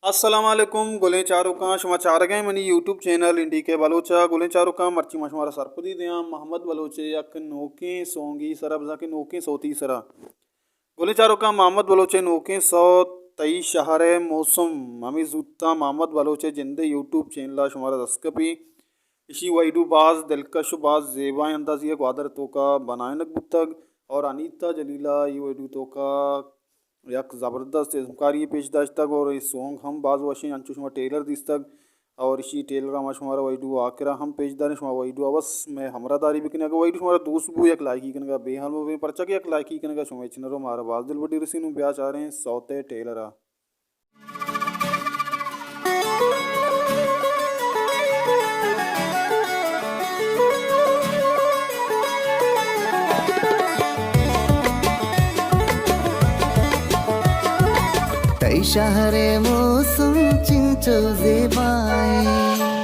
السلام علیکم گلیں چاروکاں، شما چارگ ءَ منی یوٹیوب چینل این ڈی کے بلوچ ءَ۔ گلیں چاروکاں، مرچی ما شمارا سرپدی دیاں محمد بلوچ ءِ یک نوکیں سونگی سرا، بزاں کہ نوکیں سوتی سرا۔ گلیں چاروکاں، محمد بلوچ ءِ نوکیں سوت تئی شہر ءِ موسم، ہمے زوتاں محمد بلوچ ءِ جند ءِ یوٹیوب چینل ءَ شمارا دست کپی۔ ایشی ویڈیو باز دلکش و باز زیبائیں اندازی ءَ گوادر توکا بنائینگ بوتگ اور انیتا جلیلا ای ویڈیو توکا یک زبردست ازمکاری پیش داشتگ اور اے سونگ ہم باز وشیں، انچو شما ٹیلر دیستگ اور ایشی ٹیلر ءَ ما شمارا ویڈیو آخرا ہم پیش داریں۔ شما ویڈیو اوس مئے ہمراہ داری بکنیں۔ اگر ویڈیو شمارا دوست بو، یک لائکی کنگا بے حال مبیں، پرچا کہ یک لائکی کنگا شمئے چنر و مارا باز دلبڈی رسی۔ نوں بیا چاریں سوت ٹیلر ءَ۔ تئی شہر ءِ موسم چنچو زیبائیں۔